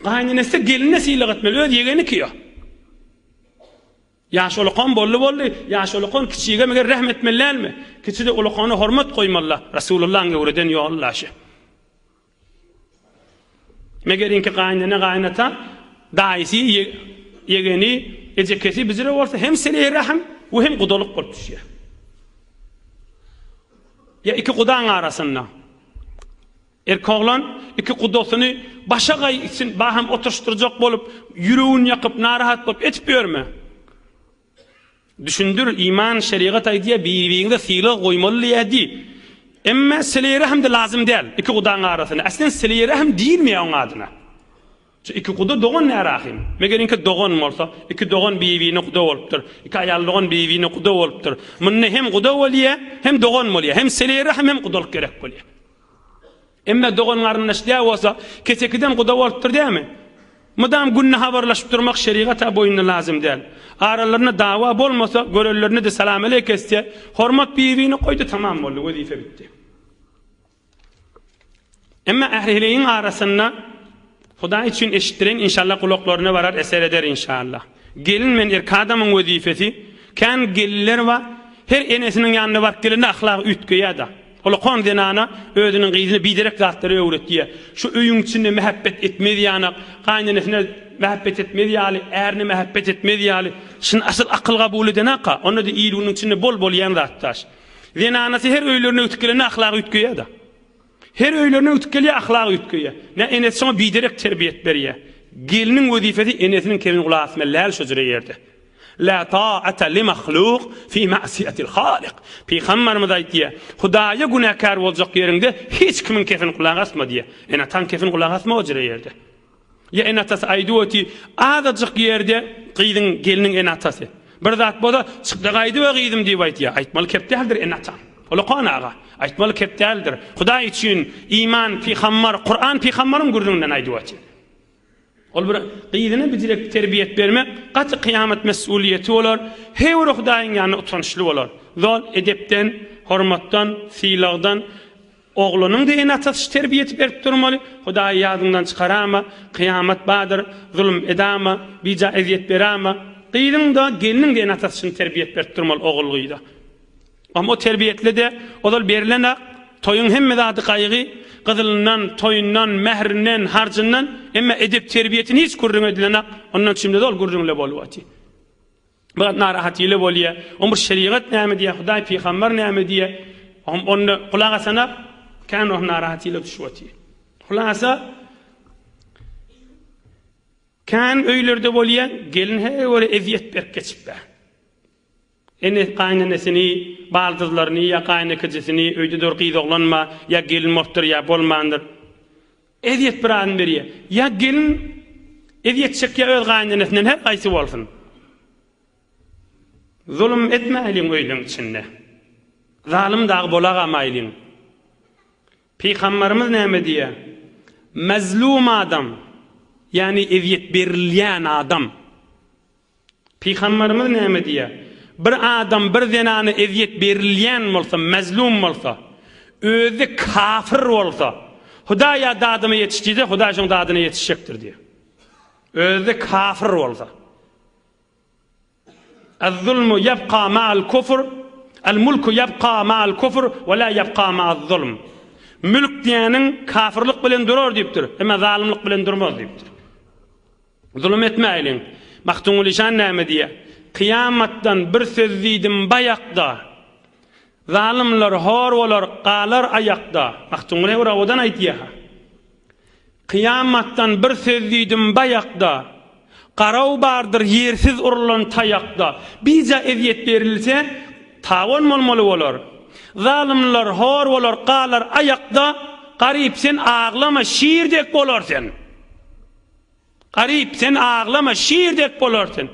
Gaýynenesi geline sylag etmeli, öz ýegeni ki o. Ýaş ulakan boldy boldy, ýaş ulakan kiçige meger rehm etmeli dälmi? Kiçi-de ulakana hormat goýmaly-la, Resulullahyň öwreden ýoly-la şu. Meger inki gaýynene gaýynata, daýysy, ýegeni, ejekesi bijire bolsa hem seleý rehm we hem gudalyk bolup düşýär. Ýa iki gudaň arasynda. Erkoglan iki gudasyny başagaý için baham oturyşdyrjak bolup, ýüregini ýakyp, narahat bolup etip ýörme. Düşündir, iman, şerigat aýdýar, bir-biriňize sylag goýmaly diýýär diý. Emme sileý-rehm-de lazym däl iki gudaň arasyna. Aslen sileý-rehm diýilmeýär oň adyna. Şu iki guda dogan närahym? Megeriňki dogan bolsa, iki dogan bir-birine guda bolupdyr. Iki aýal dogan bir-birine guda bolupdyr. Munda hem guda bolýar, hem dogan bolýar. Hem sileý-rehm, hem gudalyk gerek bolýar. Emme dogan-garyndaş däl bolsa, kesekiden guda bolupdyr dämi? Mydam günde habarlaşyp durmak şerigata boýunda lazym däl. Aralarynda dawa bolmasa, görenlerine-de salam-aleýk etse, hormat bir-birine goýdy, tamam boldy, wezipe bitdi. Emma ähli-heleýiň arasynda Hudaý üçin eşitdireýin, inşallah gulaklaryna barar, eser eder inşallah. Gelin men erkek adamyň wezipesi, kän gelinler bar, her enesiniň ýanyna baryp gelende ahlagy üýtgeýär-de. Ulakan zenana özüniň gyzyna biderek zatlary öwretýär. Şu öýüň içinde mähebbet etmez ýanak, gaýynenesine mähebbet etmez ýaly, ärine mähebbet etmez ýaly. Şuny asyl akyl gabul edenaka, onda-da il-günüň içinde bol bolýan zatdaş. Zenanasy her öýlerine ötüp gelende ahlagy üýtgeýär-de. Her öýlerine ötüp gelýär, ahlagy üýtgeýär. Nä enesi şoňa biderek terbiýet berýär. Gelniň wezipesi enesiniň kebini gulak asmaly däl şo jüre ýerde. La ta'ata li mahluk fi ma'siyatil halik. Pygamberimiz aýtýar, Hudaýa günäkär boljak ýeriňde hiç kimiň kefini gulak asma diýýär. Ene-ataň kefini gulak asma o jüre ýerde. Ýa ene-atasy aýdyp oty, azajyk ýerde gyzyň, gelniň ene-atasy. Bir zat bolsa, çykda gaýdyber gyzym diýip aýtýar. Aýtmaly kep däldir ene-ataň. Ulakan aga, aýtmaly kep däldir. Hudaý üçin iman, pygambar, Kuran pygambaryň gürrüňinden aýdyp otyr. Ol bir gyzyna bijirek terbiýet bermek gaty kyýamat mes'uliýeti bolar. Her bir Hudaýyň ýanynda utançly bolar. Zol edepden, hormatdan, sylagdan Oglanyň-da ene-atasy şu terbiýeti berip durmaly, Hudaýy ýadyňdan çykarama, kyýamat bardyr, zulum edama, bija ezýet berama. Gyzyň-da, gelniň-de ene-atasy şuny terbiýet berip durmaly ogul-gyza. Amma o terbiýetli-de, ozal berlen ak, toýuň hemme zady gaýgy, gyzylyndan, toýundan, mährinden, harjyndan, emma edep-terbiýetini hiç gürrüň edilenak, ondan çümde-de ol gürrüňle bolup otyr. Biraz narahat ýele bolýa. Oň bir şerigat näme diýýär, Hudaý pygamber näme diýýär. Oň onda gulak asana kän o narahat ýele düşüp otyr. Hulasa kän öýlerde bolýa, gelin her bir ezýet berip geçip bä. Ene gaýynenesini, baldyzlaryny ýa gaýynekejisini, öýde dur gyz oglan bar, ýa gelin bolupdyr, ýa bolmandyr. Ezýet birazyn berýär. Ýa gelin ezýet çekýär öz gaýynenesinden her haýsy bolsun. Zulum etmäýliň öýleň içinde. Zalym dagy bolagamaýlyň. Pygambarymyz näme diýýär? Mazlum adam, ýagny ezýet berilýän adam. Pygambarymyz näme diýýär? Bir adam bir zenana ezýet berilýän bolsa, mazlum bolsa, özi kafir bolsa, Hudaýa dadyma ýetiş diýse, Hudaý şoň dadyna ýetişjekdir diýýär. Özi kafir bolsa. Ez-zulmu ýebka ma'al kufr, El-mulku ýebka ma'al kufr we la ýebka ma'az-zulm. Mülk diýeniň kafirlik bilen durar diýipdir, emma zalymlyk bilen durmaz diýipdir. Zulum etmäýliň. Magtymguly şan näme diýýär? Kyýamatdan bir söz diýdim baýakda. Zalymlar hor bolar, galar aýakda. Magtymguly bir owadan aýdýar. Kyýamatdan bir söz diýdim baýakda. Garaw bardyr ýersiz urlan taýakda. Bija ezýet berilse, tawan bolmaly bolar. Zalymlar hor bolar, galar aýakda. Garyp sen aglama, şir dek bolar sen. Garyp, sen aglama, şir dek bolar sen.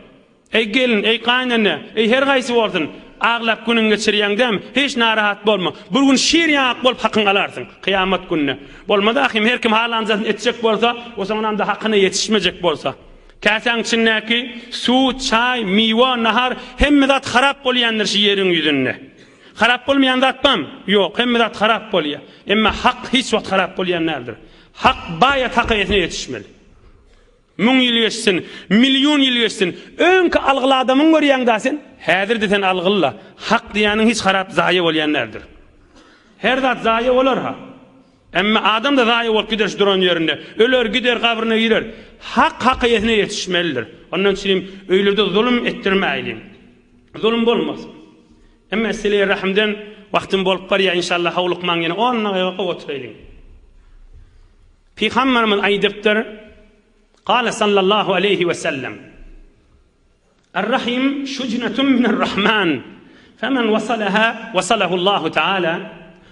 Eý gelin, eý gaýynene, eý her haýsy bolsun, aglap günüňi geçirýäň dämi? Hiç narahat bolma. Bir gün şir ýaňak bolup hakyňy alarsyň, kyýamat gününe. Bolmaz ahym, her kim halanjasyny etjek bolsa, o soňunam-da hakyna ýetişmejek bolsa. Käsäň içindäki suw, çaý, miwe, nahar, hemme zat harap bolýandyr şu ýeriň ýüzünde. Harap bolmaýan zat barmy? Ýok, hemme zat harap bolýar. Emma hak hiç wagt harap bolýan däldir. Hak baýat hak eýesine ýetişmeli. Müň ýyl geçsin, million ýyl geçsin, öňki algyly adamyň görýäň-dä sen, häzir-de sen algyly-la. Hak diýýäniň hiç harap zaýa bolýan däldir. Her zat zaýa bolar-ha. Emma adam-da zaýa bolup gider şu duran ýerinde. Öler, gider, gabryna girer. Hak hak eýesine ýetişmelidir. Ondan üçin öýlerde zulum etdirmäýliň. Zulum bolmasyn. Emma sile rahimden wagtym bolup barýar inşallah howlukmaň ýene on dagyga oturaýlyň. Pygamberimiz aýdypdyr, Kale sallallahu aleýhi we sellem, Er-rahim şujnetun miner-rahman, femen wasalaha wasalahu Allahu taala,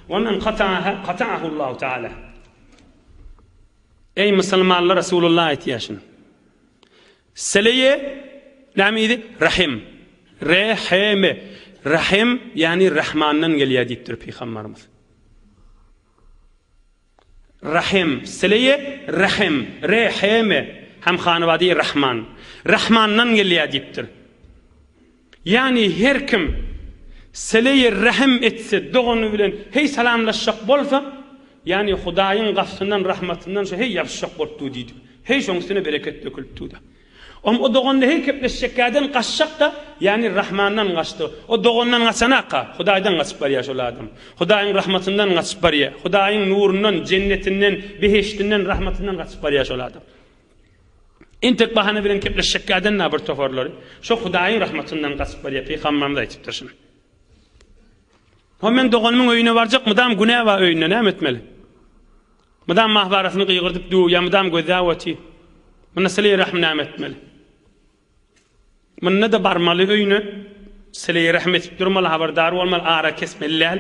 we men kata'aha kata'ahu Allahu taala. Eý musulmanlar Resulullah aýtýar şuny. Seleýe näme diýdi? Rahim. R-H-M. Rahim, ýagny Rahmandan gelýär diýipdir pygamberimiz. Rahim, Seleýe Rahim, R-H-M. Hem hanabady Rahman. Rahmandan gelýär diýipdir. Ýagny her kim seleýi rähim etse, dogany bilen heý salamlaşjak bolsa, ýagny Hudaýyň gapysyndan, rahmatyndan şo heý ýapyşjak bolup dur diýdi. Heý şoň üstüne bereket dökülip dur-da. Om o doganly heý kepleşjekkäden gaçjak-da, ýagny Rahmandan gaçdy. O dogandan gaçanaka, Hudaýdan gaçyp barýar şol adam. Hudaýyň rahmatyndan gaçyp barýar. Hudaýyň nurundan, jennetinden, behişdinden, rahmatyndan gaçyp barýar şol adam. Entek bahana bilen kepleşjekkäden-ä bir toparlary şo Hudaýyň rahmatyndan gaçyp barýar, pygamberimiz aýtypdyr şuny. Ho men doganymyň öýüne barjak, mydam günä bar öýünde, näme etmeli? Mydam mahbarasyny gygyrdyp dur, ýa mydam gözläp otyr. Munda sile-i rahm näme etmeli? Munda-da barmaly öýüne, sile-i rahm etip durmaly, habardar bolmaly, ara kesmeli däl.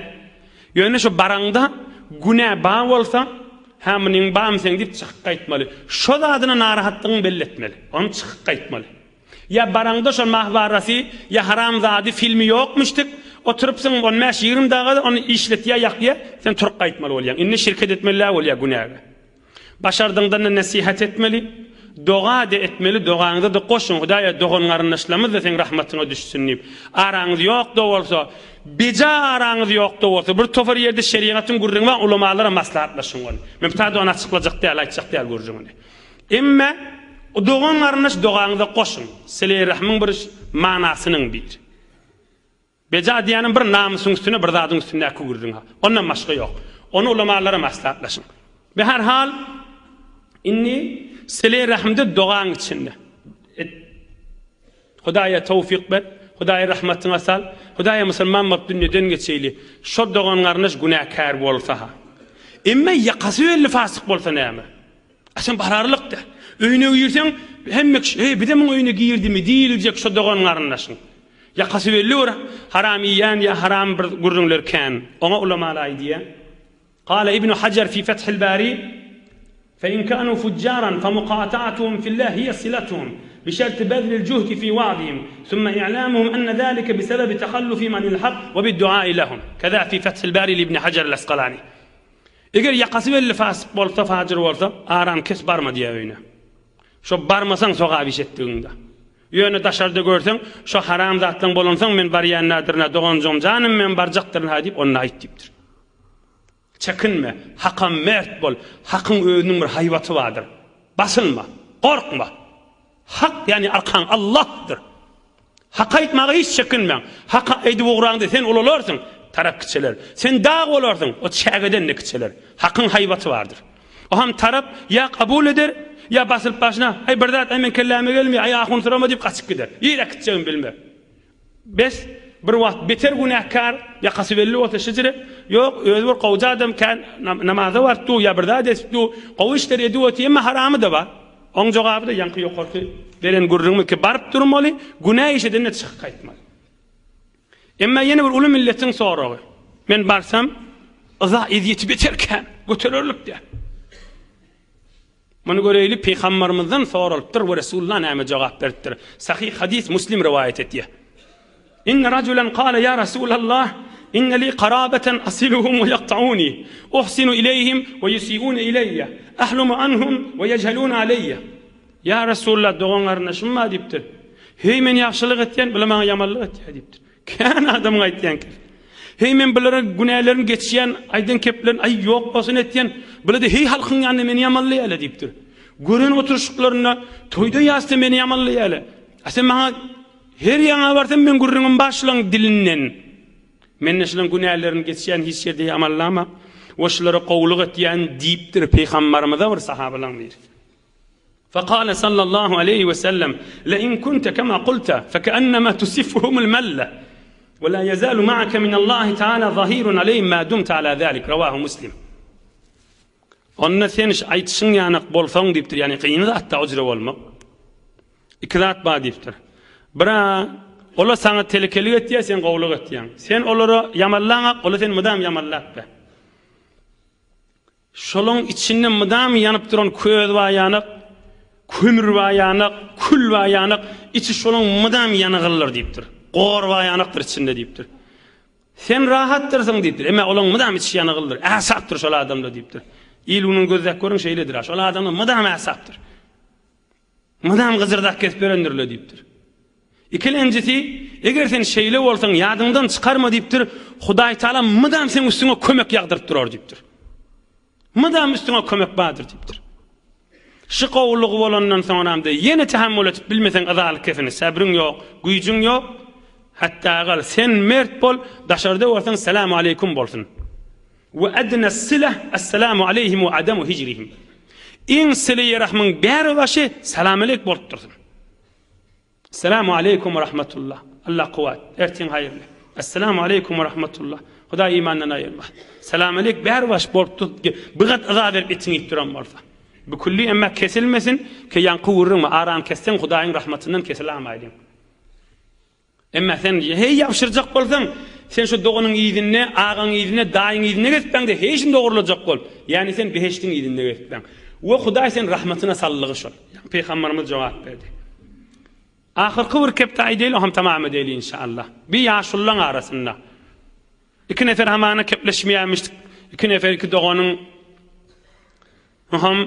Ýöne şu baraňda günä bar bolsa, hä munyň barmy seň diýip çykyp gaýtmaly. Şo zadyna narahatlygyňy belli etmeli. Ony çykyp gaýtmaly. Ýa baraňda şol mahbarasy, ýa haram zady, filmi ýokmuşdyk, oturypsyň on bäş-ýigrimi daga ony işletýä, ýakýa, sen turup gaýtmaly bolýaň. Indi şirket etmeli däl bolýa günäge. Başardyňdan-da nesihat etmeli, doga-da etmeli, dogaňyza-da goşuň, Hudaýa dogan-garyndaşlarymyz-da seň rahmatyňa düşsün diýip. Araňyz ýok-da bolsa, beja araňyz ýok-da bolsa, bir topar ýerde şerigatyň gürrüňi bar, ulamalara maslahatlaşyň ony. Men bu taýda ony açyklajak däl, aýtjak däl gürrüňini. Emme dogan-garyndaş dogaňyza goşuň. Sile-i-rahmyň bir manasynyň biri. Beja diýýänim bir namysyň üstüne bir zadyň üstündäki gürrüň ha. Ondan başga ýok. Ony ulamalara maslahatlaşyň. Be her hal indi sile rahimde dogaň içinde. Et. Hudaýa towfyk ber. Hudaýa rahmatyňa sal. Hudaýa musulman bolup dünýeden geçeýli. Şo dogan garyndaş günäkär bolsa ha. Emme ýakasy belli fasyk bolsa näme? A sen bararlyk-da. Öýüne girseň, hemme kişi, Heý, bizem muň öýüne girdimi diýiljek şo dogan-garyndaşyň. Ýakasy belli bir haram iýýän ýa haram bir gürrüňler kän. Oňa ulamalar aýdýar. Kale Ibnu Hajar fi Fethil Bari, Fe in kanu fujjaran fe mukata'atuhum fillah hiye silatuhum, bi şerti bezlil juhdi fi wa'zihim, summa i'lamuhum enne zalike bi sebebi tehallufihim anil hak we bid duai lehum. Keza fi Fethil Bari li Ibni Hajar el Askalani. Eger ýakasy belli fasyk bolsa, fajyr bolsa, arany kes barma diýýär öýüne. Şo barmasaň sogap iş etdigiňde. Ýöne daşarda görseň, şo haram zatlaň bolansoň men barýan nädirin-ä doganjygym janym men barjakdyryn-ha diýip onda aýt diýipdir. Çekinme, haka mert bol, hakyň özüniň bir haýbaty bardyr. Basylma, gorkma. Hak ýagny arkaň Allahdyr. Haky aýtmaga hiç çekinmäň. Haky aýdyp ugraňda sen ulalarsyň, tarap kiçeler. Sen dag bolarsyň, o çägeden-de kiçeler. Hakyň haýbaty bardyr. O hem tarap ýa kabul eder, ýa basylyp başyna, Aý bir zat, aý meň kelläme gelmeýär, aý ahun syrama diýip gaçyp gider. Nirä gitjegini bilmez. Bes, bir wagt beter günäkär, ýakasy belli bolsa şejere, ýok, özi bir gowja adam kän namaza baryp dur, ýa bir zat edip dur, gowy işler edip otyr, emma haramy-da bar. Oň jogaby-da ýaňky ýokarky beren gürrüňimiz ki, baryp durmaly, günä iş edende çykyp gaýtmaly. Emma ýene bir uly milletiň soragy, men barsam, yza ezýeti beter kän, götererlik däl. Muny göreýli Pygambarymyzdan soralypdyr we Resulullah näme jogap beripdir. Sahyh hadys Muslim rowaýat etýär. Inne rajulan kale ya Rasulallah inne li karabeten asiluhum we ýaktauni uhsinu ileýhim we ýusiune ileýye ahlumu anhum we ýejhelune aleýye. Ýa Resulullah dogan garyndaşym bar diýipdir. Heý men ýagşylyk etýän bular maňa ýamanlyk etýär diýipdir. Kän adamyň aýtýan kepi. Heý men bulara günälerini geçýän, aýdan keplerini aý ýok bolsun etýän, bular-da heý halkyň ýanynda meni ýamanlaýarlar diýipdir. Gören oturyşyklarynda, toýda ýasda meni ýamanlaýarlar. A sen maňa her ýaňa barsam meň gürrüňim bar şulaň dilinden. Men-de şulaň günälerini geçýän hiç ýerde ýamanlama we şulara gowulyk etýän diýipdir pygambarymyza bir sahabalaň biri. Fekale sallallahu aleýhi we sellem, Lein kunte kema kulte, fekeennema tusiffuhumul melle, we la yezalu ma'ake minallahi teala zahirun aleýhim ma dumte ala zalik, rawahu Muslim. Onda sen şu aýtyşyň ýanak bolsaň diýipdir, ýagny kyn zatda ujra bolmak. Iki zat bar diýipdir. Bira, olar saňa telekelik etýär, sen gowulyk etýäň. Sen olara ýamanlaňak, olar seni mydam ýamanlap be. Şolaň içinde mydam ýanyp duran köz bar ýanak, kömür bar ýanak, kül bar ýanak, içi şolaň mydam ýanygyldyr diýipdir. Gor bar ýanakdyr içinde diýipdir. Sen rahatdyrsyň diýipdir. Emma olaň mydam içi ýanygyldyr. Äsapdyr şol adamlar diýipdir. Il-günüň gözläp görüň şeýledir-ä. Şol adamlar mydam äsapdyr. Mydam gyjyrdak kesip ýörendirler diýipdir. Ikilenjisi, eger sen şeýle bolsaň, ýadyňdan çykarma diýipdir, Hudaý Taala mydam seň üstüňe kömek ýagdyryp durar diýipdir. Mydam üstüňe kömek bardyr diýipdir. Şu gowulygy bolandan soňram-da ýene tahammul edip bilmeseň yzaly kesini, säbriň ýok, güýjüň ýok, hatda gal sen mert bol, daşarda bolsaň Salamu aleýkum bolsun. We adna silah essalamu aleýhim we adamu hijrihim. Iň sileýi rahmyň bäri başy salam aleýk bolup dursun. Essalamu aleýkum we rahmetullah. Allah kuwwat. Ertiň haýyrly. Essalamu aleýkum we rahmetullah. Hudaý imandan aýyrmasyn. Salam aleýk bäri baş bolup dur. Bir gat yza berip etiňi iýip duran bolsa. Bu külli emma kesilmesin, ki ýaňky gürrüňmi arany kesseň Hudaýyň rahmatyndan kesilämaýdyň. Emma sen heý ýabşyrjak bolsaň, sen şu doganyň yzynda, agaň yzynda, daýyň yzynda gezipbäň-de, heý şuny dogrulajak bol. Ýagny sen behişdiň yzynda gezipbäň. We Hudaý seni rahmatyna saldygy şol. Ýagny Pygambarymyz jogap berdi. Ahyrky bir kepde aýdaýly, oňam tamam edeli inşallah. Bir ýaşulylaň arasynda. Iki nefer hamana kepleşmeýärmişdik. Iki nefer iki doganyň Oňam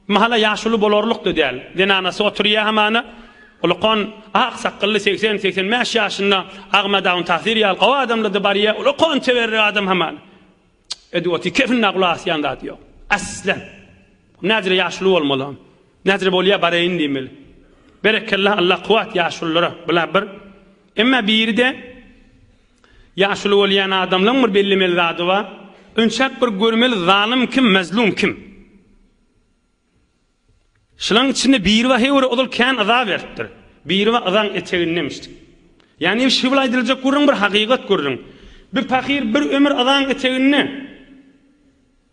mahala ýaşuly bolarlyk-da däl. Zenanasy oturýar hamana. Ulakan, ak sakgally 80-85 ýaşynda Agmadagyň Tahyr ýaly gowy adamlar-da barýar. Ulakan teberrik adam hamana. Edip otyr. Kefinde gulak asýan zady ýok. Aslan. Näjire ýaşuly bolmaly. Näjire bolýar baraýyn diýmeli. Berekella Allah kuwwat ýaşululara. Bular bir. Emma biri-de Ýaşuly bolýan adamlaň bir bellemeli zady bar. Önçäk bir görmeli zalym kim, mezlum kim. Şulaň içinde biri bar heý bir ozal kän yza beripdir. Biri bar yzaň etegindemişdik. Ýagny şu bir aýdyljak gürrüň bir hakykat gürrüň. Bir pahyr bir ömür yzaň eteginde.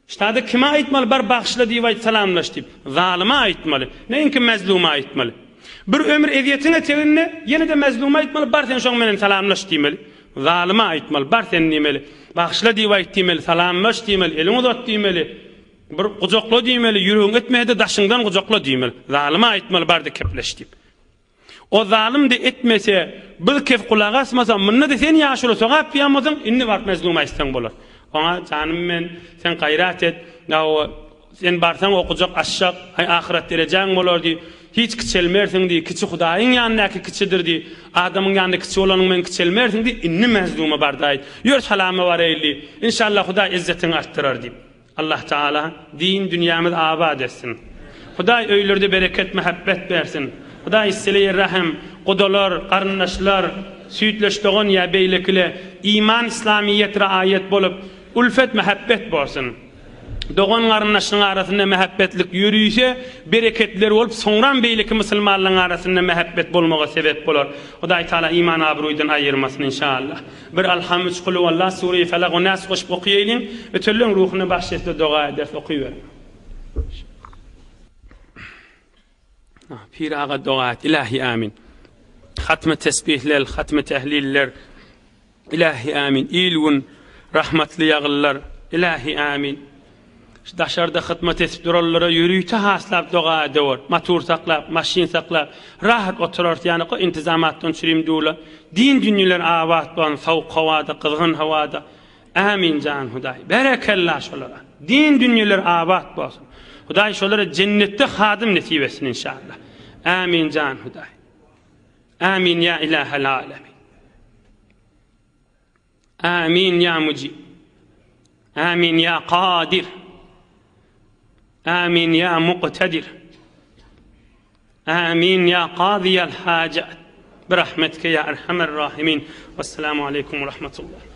Ştada kime aýtmaly bar bagyşla diýip aýt salamlaş diýip. Zalyma aýtmaly. Näinki mezluma aýtmaly. Bir ömür ezýetiň eteginde ýene-de mezluma aýtmaly, bar sen şoň menen salamlaş diýmeli. Zalyma aýtmaly, bar sen diýmeli. Bagyşla diýip aýt diýmeli, salamlaş diýmeli, eliňi uzat diýmeli. Bir gujakla diýmeli, ýüregiň etmese-de daşyňdan gujakla diýmeli. Zalyma aýtmaly, bar-da kepleş diýip. O zalym-da etmese, bir kef gulak asmasa, munda-da sen ýaşula sogap diýen bolsaň, indi baryp mezluma aýtsaň bolar. Oňa, janym men, sen gaýrat et, hawa, sen barsaň o gujak açjak, aý, ahyret derejäň bolar diý, hiç kiçelmersiň diý, kiçi Hudaýyň ýanyndaky kiçidir diý, adamyň ýanynda kiçi bolanyň bilen kiçelmersiň diý, indi mezluma bar-da aýt, ýör salama baraýyl diý, inşallah Hudaý yzzetiňi artdyrar diýip. Allah Taala din dünýämiz abat etsin. Hudaý öýlerde bereket mähebbet bersin. Hudaý sile rahm gudalar, garyndaşlar, süýtleş dogan ýa beýlekile iman islamyýet raýat bolup ulfet mähebbet bolsun. Dogan garyndaşyň arasynda mähebbetlik ýörüse bereketler bolup soňram beýleki musulmanlaryň arasynda mähebbet bolmaga sebep bolar. Hudaý Taala iman abruýdan aýyrmasyn inşallah. Bir Alham üç Kulhuwallah Sureýi Felak we Nas goşup okaýalyň. Ötenleň ruhuna bagş etse doga ederis okyberiň. Pir aga doga et. Ilahi amin. Hatmy tesbihler, hatmy tehliller. Ilahi amin. Il gün rahmatly ýagyllar. Ilahi amin. Şu daşarda hyzmat edip duranlara ýörite haslap doga edewor. Matur saklap, maşyn saklap, rahat oturarys ýanyka intizamatdan çürim dula. Din dünýeler abat bolsun, sowuk howada, gyzgyn howada. Ämin jan Hudaý. Berekella şolara. Din dünýeler abat bolsun. Hudaý şolara jennetde hadym nesip etsin inşallah. Ämin jan Hudaý. Ämin ýa ilahel alemin. Amin ýa Mujib. Amin ýa Kadir. Amin ýa Muqtadir. Amin ýa Kazyýal Hajat. Birahmetike ýa Erhamer Rahimin. Wesselamu aleýkum we rahmetullah.